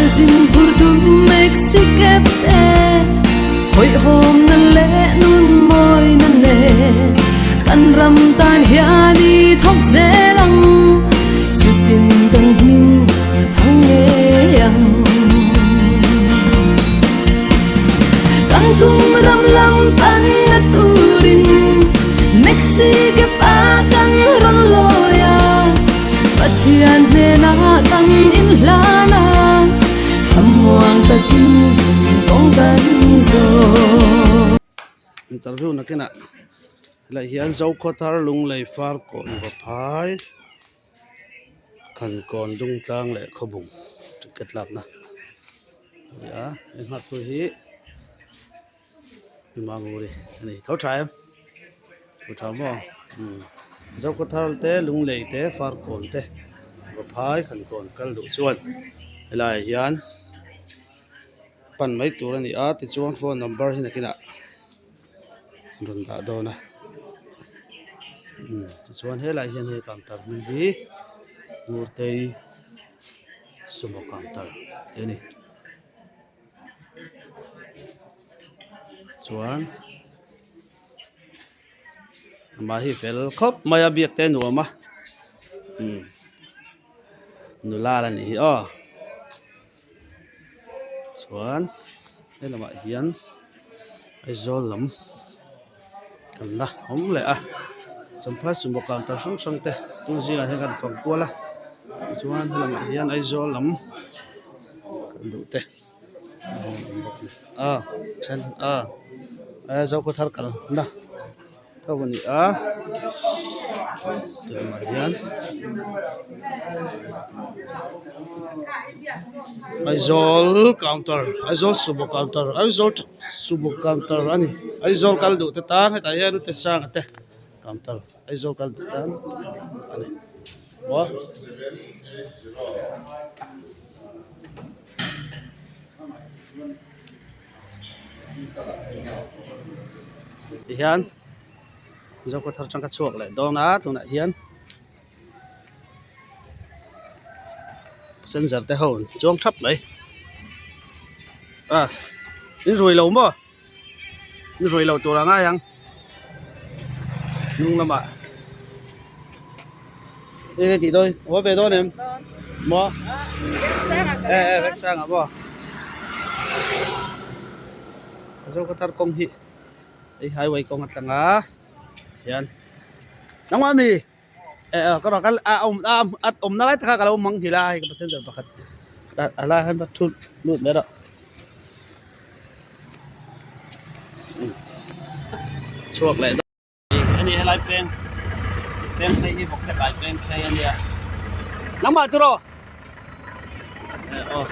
Khualzin phurtu Mexic te hawihhawmna leh nun mawina nen kan ram tan hian i thawk zel ang, chutin kan hming a thang ngei ang. Kan tum ram lam panna turin Mexic pa kan rawn lawi a, Pathian hnenah kan inhlan a, thlamuang takin zin kawng kan zawh. Interview nakinah helai hian Zokhawthar Lunglei Farkawn Vaphai Khankawn Dungtlang leh Khawbung ticket lakna a ni a, heng nghaktu hi Manguri a ni tho tha em tho tha maw umm Zokhawthar te Lunglei te Farkawn te Vaphai Khankawn kal duh chuan helaiah hian pan mai tur a ni a tichuan phone number hi nakinah an rawn dah dawn a umm tichuan helaiah hian hei counter hming hi Ngurtei sumo counter tih a ni. Chuan amah hi fel khawp mai a biak te a nuam a umm nula la nih hi aw chuan helamah hian Aizawl lam kan la awm leh a champhai sumo counter hrang hrang te chung zingah hian kan fang kual a tichuan helamah hian Aizawl lam kan duh te a awm bawk a ni a then a Zokhawthar kalna tho a ni a tunah hian Aizawl counter Aizawl sumo counter Aizawl sumo counter a ni Aizawl kal duh te tan hetah hian ute sanga te counter Aizawl kal duh tan a ni maw. Tihian Zokhawthar atang ka chhuak leh dawn a tunah hian passenger te ho an chuang thap mai a in rui lo maw in rui lo tur a ngai ang hnung lamah enge tih dawn haw ve dawn em maw e e vek sang ah maw Zokhawthar kawng hi hei highway kawng atang a hian nangmah ami eh ka rawn kal a awm a a awmna lai takah ka lo mang nghilh a hei ka passenger pakhat a lai hian va thu lut mai rawh chhuak leh dawn a ni helai peng peng phei hi bawk te kai peng phei a nia nangmah chu rawh eh aw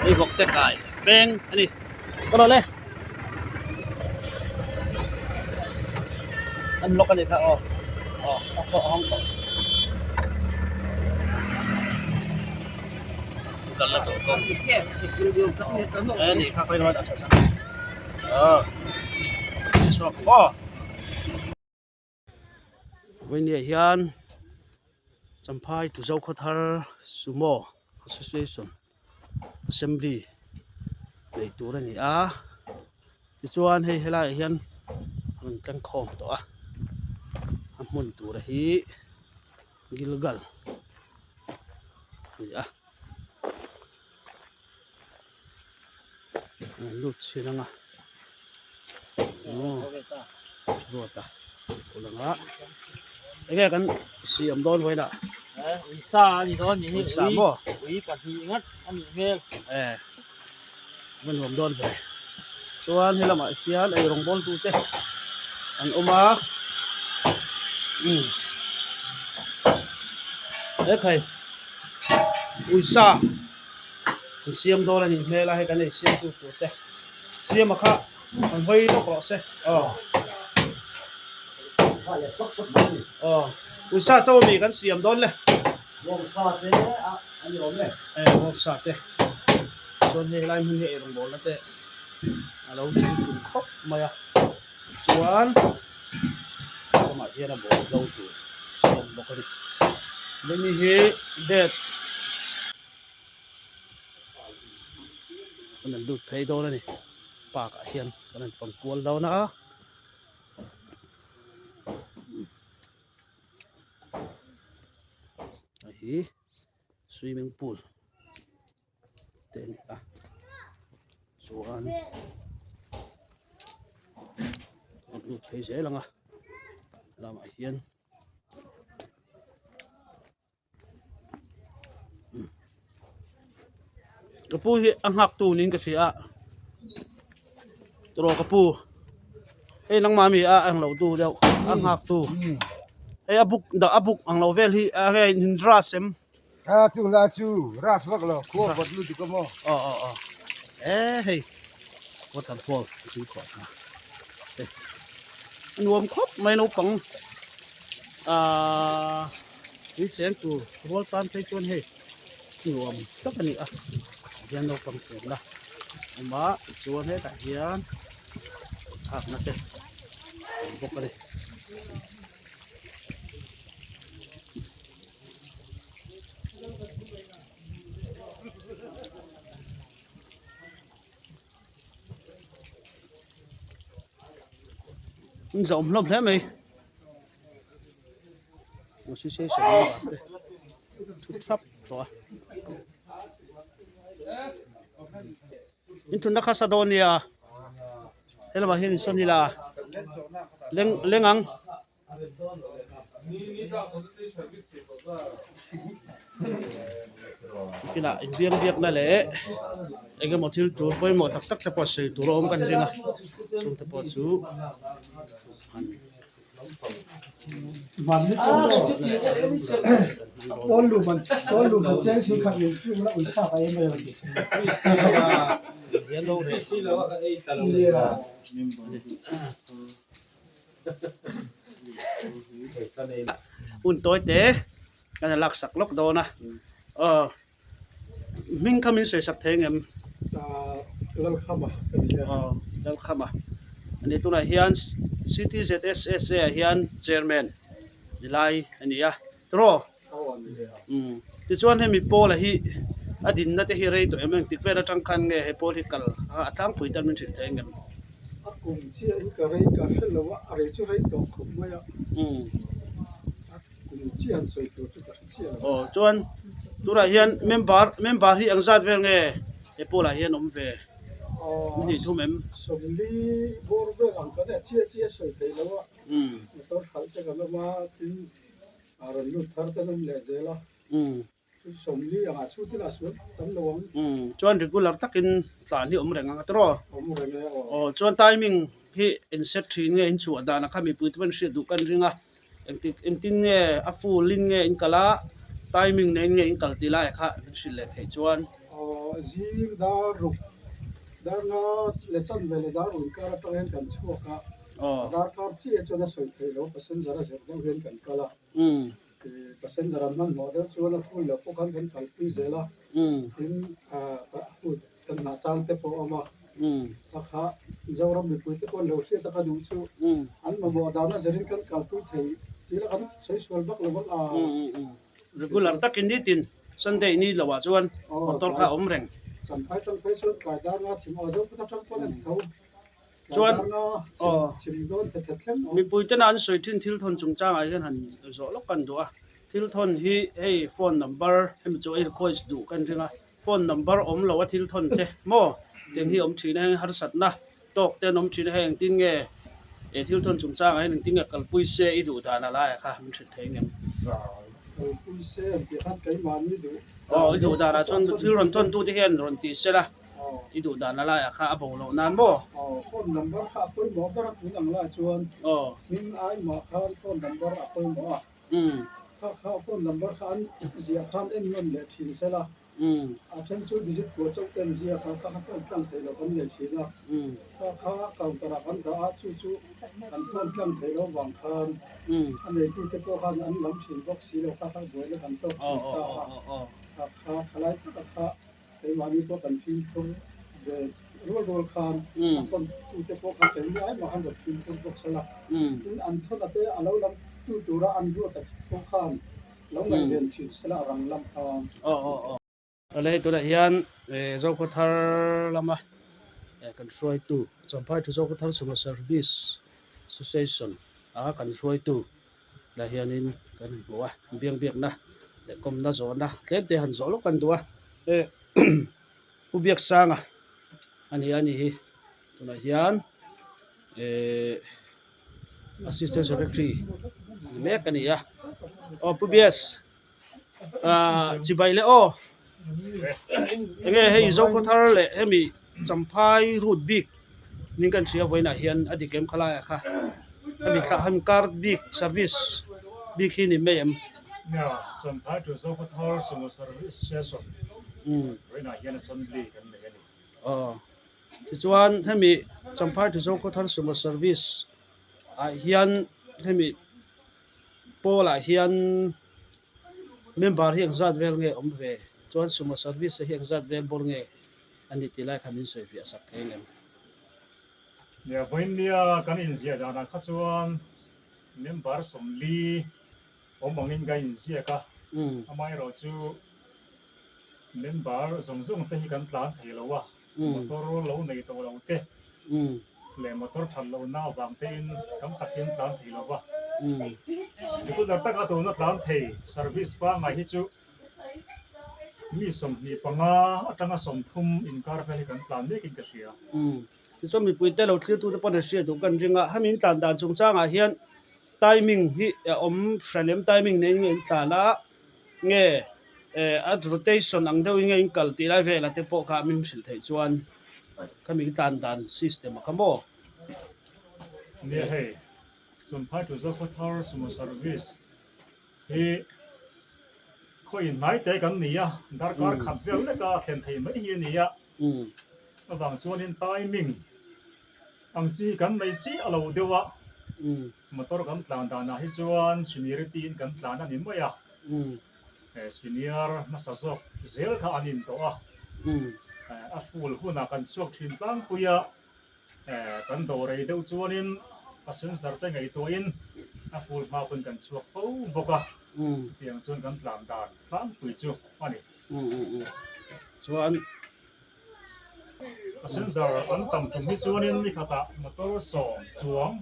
hei bawk te kai peng a ni ka rawh le an lock a nih kha aw aw a hawng tawh kal la tawh kawng a nih kha khawi rawt a tha chak aw chhuak aw vawinia hian Champhai to Zokhawthar Sumo Association Assembly nei tur a ni a tichuan hei helaiah hian a rawn tleng khawm tawh a a hmun tura hi Gilgal a ni a an lut chhin ang a aw ruata a lang a enge kan siam dawn vawiinah Uisa a ni dawn ni hi uisa maw ui pahnih ngat a nih hmel e va nuam dawn ve chuan helamah hian ei rawng bawl tute an awm a umm hekhai uisa An siam dawn a nih hmel a hei kan ei siam tu tur te siam a kha an hawi lawk rawh se aw aw uisa chaw ami kan siam dawn le bawngsa te a ani awm e e bawngsa te chuan hei lai hmun hi ei rawngbawl na te a lo thing tum khawp mai a chuan lamah hian a bawl zo tur siam bawk a ni lemi hi date. Kan han lut phei dawn a ni park ah hian kan han fang kual dawn a. Hei hi swimming pool te a ni a chuan kan lut phei zel ang a lamah hian. Ka pu hi a nghak tu niin ka hria a tawh ka pu hei nangmah mi a ang lo tu deuh a nghak tu hei a buk dah a buk ang lo vel hi a hei in ras em a chu la chu ras vak lo khua vawt lutuk a maw aw aw aw e hei waterfall tui khawh kha a nuam khawp mai naupang Ahh tui cheng tur rual tan phei chuan hei nuam tak a ni a hian naupang chenna awm a tichuan hetah hian thlakna te awm bawk a ni. In zawm hlawm hle mai association member te thu thap tawh a in thutna kha sa dawn nia helamah hian insawn ila leng leng ang. Kinah inbiak biakna leh eng emaw thil tul pawimawh tak tak te pawh sawi tur a awm kan ring a chung te pawh chu han Hun tawi te kan la laksak lawk dawn a aw hming kha min sawi sak thei ang em? Lalkhama ka ni a. Aw Lalkhama a ni tunah hian CTZSSA ah hian chairman ni lai a ni a tiraw? Umm tichuan hemi pawl a hi a dinna te hi rei tawh em engtik vel atang khan nge he pawl hi kal a a tlangpui tan min hrilh thei ang em? A kum chiah hi ka rei ka hre lo a, a rei chu rei tawh khawp mai a. Umm. A kum chiah han sawi tur chu ka hre chiah lo. Aw chuan tunah hian member member hi eng zat vel nge he pawl ah hian awm ve? Aw Ni thum em? 40 bawr vel ang kan e chiah chiah sawi thei lo a. Umm. Motor hralh te kan awm a tin A rawn lut thar te an awm leh zel a, chu 40 angah chhut ila sual tam lo ang. Chuan regular takin tlan hi awm reng ang a tiraw? Awm reng e aw. Aw chuan timing hi in set thin nge in chhuah dan a kha mipui te pawhin hriat duh kan ring a, engtik engtin nge a full in nge in kal a, timing nen nge in kal tih lai kha min hrilh leh theih chuan. Aw zing dar ruk dar nga leh chanve leh dar ruk inkar atang hian kan chhuak a. Darkar chiah chuan a sawi theih loh passenger a zir deuh hian kan kal a, passenger an hmanhmawh deuh chuan a full loh pawh khan kan kalpui zel a, tin a full kan hnah chang te pawh a awm a, a kha Mizoram mipui te pawh an lo hriat a ka duh chu an mamawh dan a zirin kan kalpui thei tih la kan sawi sual vak lo vang a. Regular takin nitin Sunday ni loh ah chuan motor kha a awm reng. Champhai tang phei chuan tlai dar nga thim aw zo kawt atang pawn a ti tho. Chuan aw mipui tena an sawi thin thil thawn chungchangah hian han zawh lawk kan duh a, thil thawn hi hei phone number hemi chu a request duh kan ring a, phone number awm lo a thil thawn te maw tiang hi awm thin a heng harsatna tawk te an awm thin a hei engtin nge he thil thawn chungchangah hian engtin nge kalpui se i duh dan a laiah kha min hrilh thei ngem? Aw i duh danah chuan thil rawn thawn tute hian rawn tih se la. I duh dan la laiah kha a bo loh nan maw? Aw, phone number kha a pawimawh ber a tun ang lai chuan hming ai mah khan phone number a pawimawh a. Kha kha phone number kha an ziah khan en nawn leh thin se la. A then chu digit kua chauh te an ziak a, kha kha phone tlang theih loh kan nei thin a. Kha kha counter ah kan dah a, chu chu kan phone tlang theih loh vang khan a neitute pawh khan an lam thin bawk si lo, kha kha buaina kan tawk thin ta a. Kha kha khalai taka kha Keimahni pawh kan fimkhur ve rual rual khan a thawn tute pawh khan keini ai mah khan rawn fimkhur bawk sela. Tin, an thawn ate a lo lam tu tura an ruat a pawh khan lo ngaihven thin sela a rang lam khan. Awle hei tunah hian Zokhawthar lama kan hruaitu Champhai thu Zokhawthar Sumo Service Association a kan hruaitu lah hianin kan han hmu a biang biakna leh kawmna zawhna tlem te han zawh lawk kan duh a Pu Biaksanga a ni a ni hi tunah hian ehh Assistant Secretary ni mek a ni a aw Pu Bias ah chibai leh aw enge hei Zokhawthar leh hemi Champhai route bik ning kan hria vawiinah hian a dik em khalaiah kha hemi thla hemi car bik service bik hi ni mai em. Nia Champhai to Zokhawthar sumo service station vawiinah hian assembly kan nei a ni. Aw tichuan hemi Champhai to Zokhawthar sumo service ah hian hemi Pawl-ah hian member hi engzat vel nge awm ve? Chuan sumo service te hi engzat vel bawr nge a ni tih lai kha min sawi fiah sak thei em? Nia, vawiinnia kan inziah danah kha chuan member 40 awm angin ka inziak a, amaherawhchu member zawng zawng te hi kan tlan thei lo a. Motor lo nei tawh lo te leh motor that lohna avang tein tam takin tlan thei lo va. Regular taka tuna tlan thei service pangngai hi chu mi 25 atanga 30 inkar vel hi kan tlan mekin ka hria. Tichuan mipuite lo thlirtute pawn an hriat duh kan ring a, hemi in tlan dan chungchangah hian timing hi a awm hran em timing nei nge in tlan a nge a rotation ang deuhin nge in kal tih lai velah te pawh kha min hrilh theih chuan khami in tlan dan system a kha maw. Nia hei Champhai to Zokhawthar sumo service hi khaw inhnai te kan ni a, darkar khat vel leka thlen thei mai hi a ni a. Avang chuanin timing ang chi kan nei chiah lo deuh a, motor kan tlan danah hi chuan seniority in kan tlan a ni mai a, senior hmasa zawk zel kha an in tawh a, a full hunah kan chhuak thin tlangpui a, kan dawh rei deuh chuanin passenger te ngaihtuahin a full hma pawn kan chhuak fo bawk a, chutiang chuan kan tlan dan tlangpui chu a ni. Chuan passenger an tam tum hi chuanin ni khatah motor 10 chuang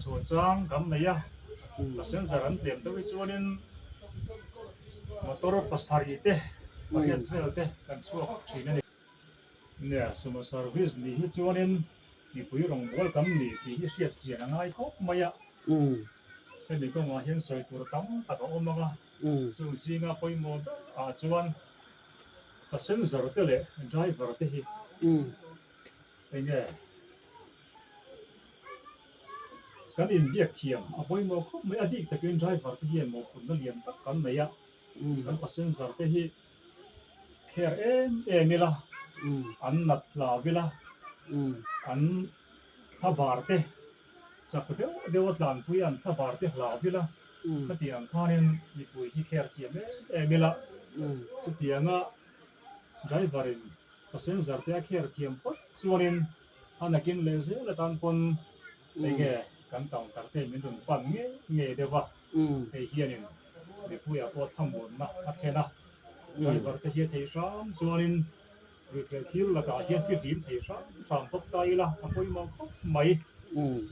chhuan chang kan nei a passenger an tlem deuh hi chuanin motor 7 te 8 vel te kan chhuak thin a ni. Nia sumo service ni hi chuanin mipui rawngbawl kan ni tih hi hriat chian a ngai khawp mai a hemi kawngah hian sawi tur tam tak a awm ang a. Chung zinga pawimawh ber ah chuan passenger te leh driver te hi enge kan inbiak thiam a pawimawh khawp mai a bik takin driver te hian mawhphurhna lian tak kan nei a kan passenger te hi care em em ila an nat hlau ila an thlabar te Chak deuh deuh a tlanpui an thlabar te hlau ila, khatiang khanin mipui hi kher thiam em em ila, chutianga driver in passenger te a kher thiam phawt chuanin a nakin leh zel atan pawn enge kan counter te min rawn pan ngei ngei deuh a, hei hianin mipuiah pawh thlamuanna a thlen a, driver te hi a thei hram chuanin Retail thil lakah hian fihlim thei hram hram bawk ta ila a pawimawh khawp mai.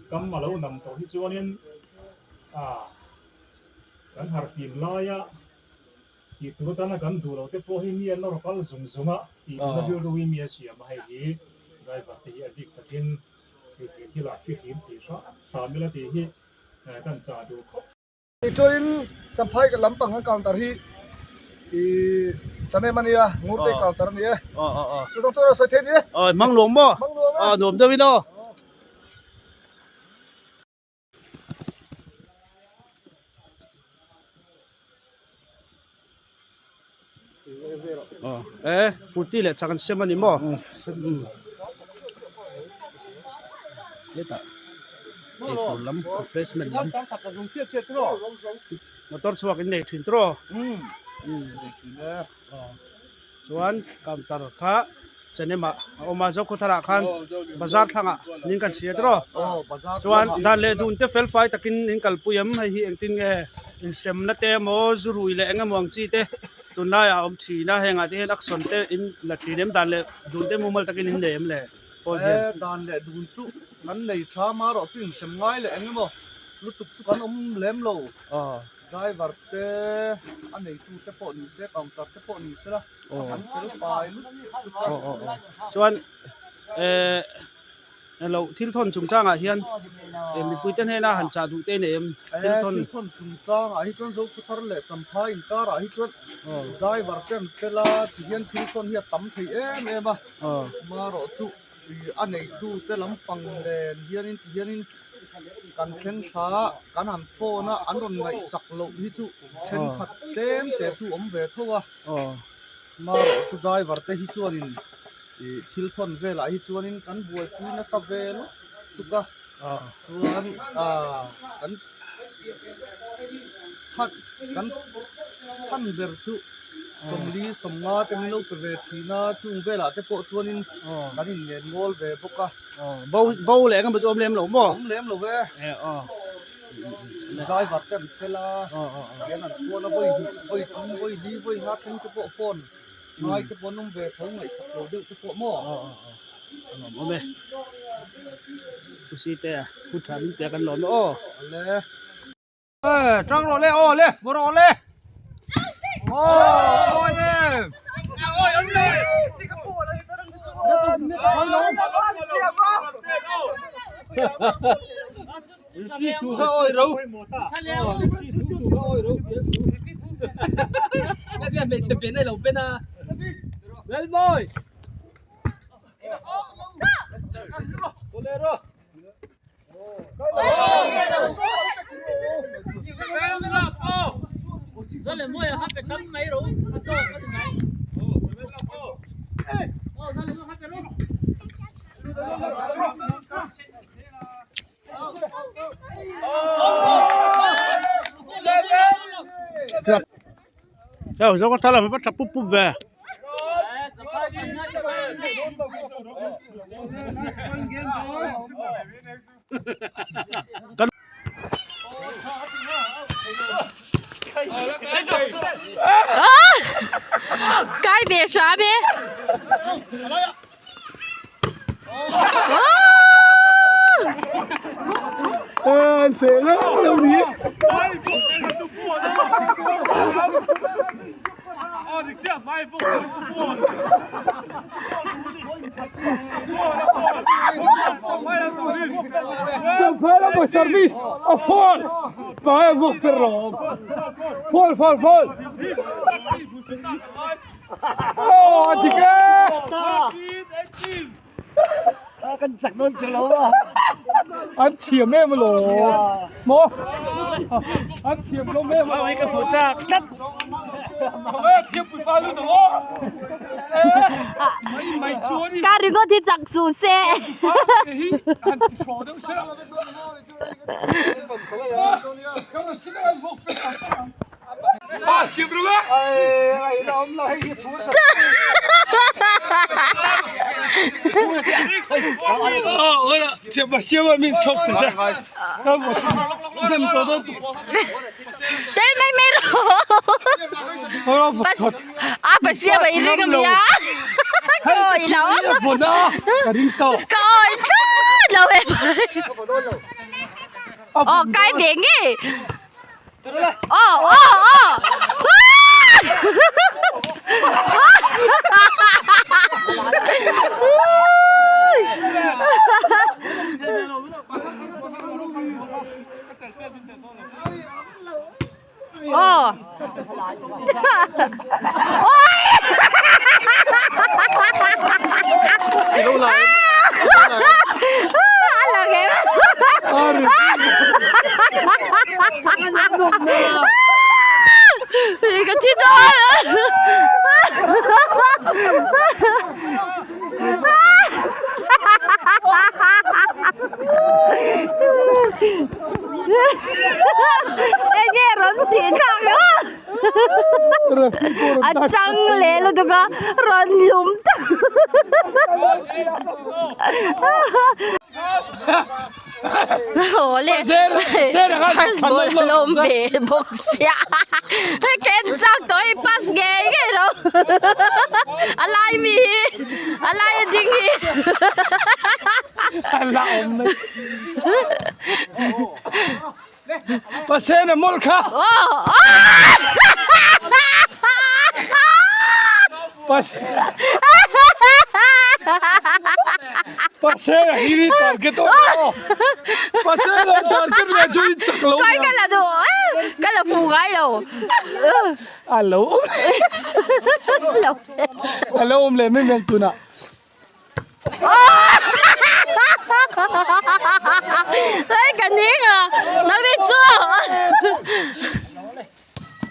Kam a lo nam tawh hi chuanin kan harhfim laia tih tur atana kan duh loh te pawh hi mi a nawr kal zung zung a, tih duhna rilruin mi a siam a, hei hi driver te hi a bik takin retail thilah fihlim thei hram hram ila tih hi kan chah duh khawp. Tichuanin Champhai lampang kan counter hi ih Chanem a nia, Ngurte counter a ni e. Chu zawng chu a sawi thei a ni e. Aw hmang luam maw? Hmang luam e. Aw nuam deuhin aw. Aw e kurti leh chak an sem a ni maw? Hetah eitur lam refreshment lam motor chhuak in nei thin tawh aw chuan counter kha cinema a awm a Zokhawthar ah khan bazar thlangah ning kan hria tawh chuan dan leh dun te fel fai takin in kalpui em hei hi engtin nge inhremna te emaw zu rui leh eng emaw ang chi te. Tunlaiah a awm thin a, hengah te hian action te in la thin em dan leh dun te mumal takin in nei em le Paul hian? E, dan leh dun chu kan nei tha marawh chu inhrem ngai leh eng emaw lutuk chu kan awm lem lo. Driver te a neitu te pawh ni se counter te pawh ni se la an fel fai lutuk a. Chuan eh Elo thil thawn chungchangah hian mipui te hnena han chah duh te nei em? Thil thawn Thil thawn chungchangah hi chuan Zokhawthar leh Champhai inkarah hi chuan driver te an fel a, tihian thil thawn hi a tam thei em em a, marawh chu a neitu te lampang nen hianin tihianin kan thleng thla a, kan han phone a, an rawn ngaihsak loh hi chu thenkhat tlem te chu awm ve tho a. Marawh chu driver te hi chuanin ih thil thawn velah hi chuanin kan buaipui nasa ve lutuk a chuan ah kan chhan kan chhan ber chu sawmli sawmnga te min lo pe ve thin a chung velah te pawh chuanin kan inngen ngawl ve bawk a. Bo bo leh engemaw chu awm lem lo maw? Awm lem lo ve. Driver te an fel a hian an phone a vawi hnih vawi thum vawi li vawi nga thleng te pawh phone ngai te pawh an awm ve tho ngaihsak lo deuh te pawh maw. A lawm awm e Pusi te a pu tha min pek an lawm e aw. Awle. Tang rawh le aw le maw rawh le aw awi em. Theo zo ka thala va tha pup pup ve. Kan Kai ve hram e. Ka ringawt hi chak suh se. Tel mai mai rawh. A pasia bai ring a mia. Ka awi lo. Ka awi tlat lo e. Aw kai ve nge. Aw aw aw. Aw. A lang em? Ka thi dawn. Enge rawn tih thlak a a chang leh lutuk a rawn lum ta. Aw le first ball a lo awm ve bawk sia hei ka en chak tawh hei pass ngei ngei lo a lai mi hi a lai a ding hi Pasena mawlh kha. Pasena hi ri target aw. Pasena target ve chu in chak lo. Kai ka la duh ka la fu ngai lo. A lo awm. A lo awm leh mai mai tunah. Ê ka ning à nang đi chu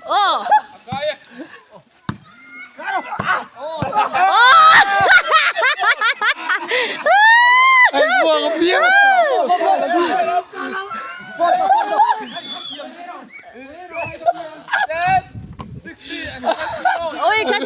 ô Anh buông biết. Ôi cái.